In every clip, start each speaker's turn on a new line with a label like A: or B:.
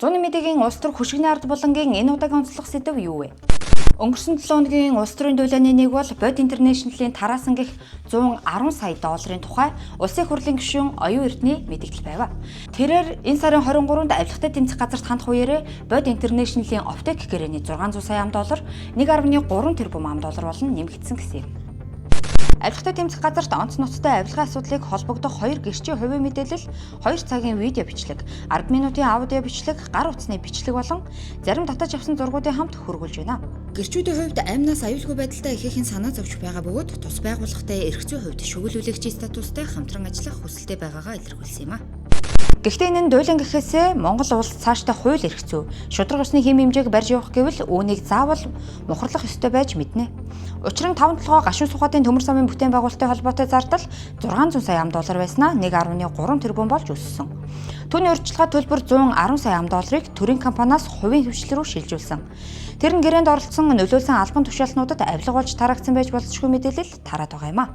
A: Зуны мэдээгийн улс төр хөшигний ард булангийн энэ удаагийн онцлог сэдэв юу вэ? Өнгөрсөн 7 хоногийн улс төрийн дуулааны нэг бол Бод Интернэшнлийн тараасан гих 110 сая долларын тухай Улсын хурлын гишүүн Оюун Эрдэнэ мэдэгдэл байв. Тэрээр энэ сарын 23-нд авилгатай тэмцэх газарт хандах үеэрээ Бод Интернэшнлийн Оптек гэрээний 600 сая ам доллар, 1.3 тэрбум ам доллар болон нэмэгдсэн гэсэн юм. Авилгатай тэмцэх газарт онц ноцтой авилгын асуудлыг холбогдох хоёр гэрчийн хувийн мэдээлэл, 2 цагийн видео бичлэг, 10 минутын аудио бичлэг, гар утасны бичлэг болон зарим татаж авсан зургуудын хамт хөргүүлж байна.
B: Гэрчүүдийн хувьд амнаас аюулгүй байдалтай ихээхэн санаа зовж байгаа бөгөөд тус байгууллагатай эрх зүйн хувьд шүглүүлэгчийн статустай хамтран ажиллах хүсэлтэй байгаагаа илэрхийлсэн юм а.
A: Гэхдээ энэ нь дуулан гэхээсээ Монгол улс цаашдаа хууль эрх зүй, шударга ёсны хэм хэмжээг барьж явах гэвэл үүнийг заавал мухарлах ёстой байж мэднэ. Учир нь 5 толгой гашуун сухатын төмөр замын бүтээн байгуулалттай холбоотой зардал 600 сая ам доллар байснаа 1.3 тэрбум болж өссөн. Түүний урьдчилгаа төлбөр 110 сая ам долларыг төрийн компаниас хувийн хвшил рүү шилжүүлсэн. Тэр нь гэрээнд оролцсон нөлөөлсөн албан тушаалтнуудад авилга болж тараагдсан байж болзошгүй мэдээлэл тараад байгаа юм а.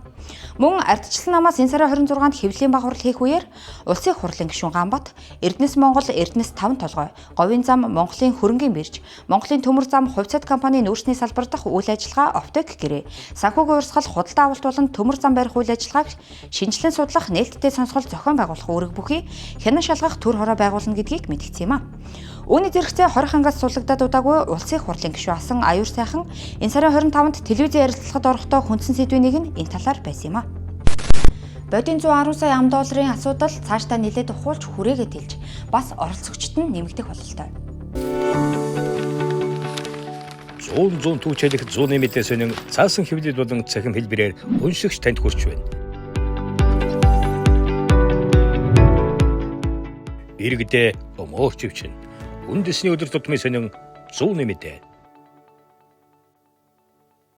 A: Мөн ардчилсан намаас энэ сарын 26-нд хэвлэлийн баг хурал хийх үеэр Улсын хурлын гишүүн Ганбат, Эрдэнэс Монгол, Эрдэнэс 5 толгой, Говийн зам, Монголын хөрөнгийн бирж, Монголын төмөр зам, хувьцаат компани нүүрсний салбар дахь үйл ажиллагаа Оптек гэрээ, санхүүгийн урсгал, худалдаа авалт болон төмөр зам барих үйл ажиллагааг шинжилэн судлах, нээлттэй сонсгол зохион байгуулах үүрэг бүхий хянан шалгах төр хороо байгуулна гэдгийг мэдгдсэн юм а. Үүний зэрэгцээ 20 хангаас суллагдаад удаагүй Улсын хурлын гишүүн асан аюур сайхан энэ сарын 25-нд телевизийн ярилцлагад орохдоо хүндсэн сэдвийн нэг нь энэ талаар байсан юм а. Бодийн 110 сая ам долларын асуудал цаашдаа нэлээд ухуулж хүрээгээ тэлж бас оролцогчд нь нэмэгдэх бололтой.
C: 100 100 түүчэлэх зууны мэдээ сонин цаасан хэвлэл болон цахим хэлбэрээр уншигч танд хүрч байна. Иргэдээ өмөөрчвчин. Үндэсний өдөр тутмын сонин зууны мэдээ.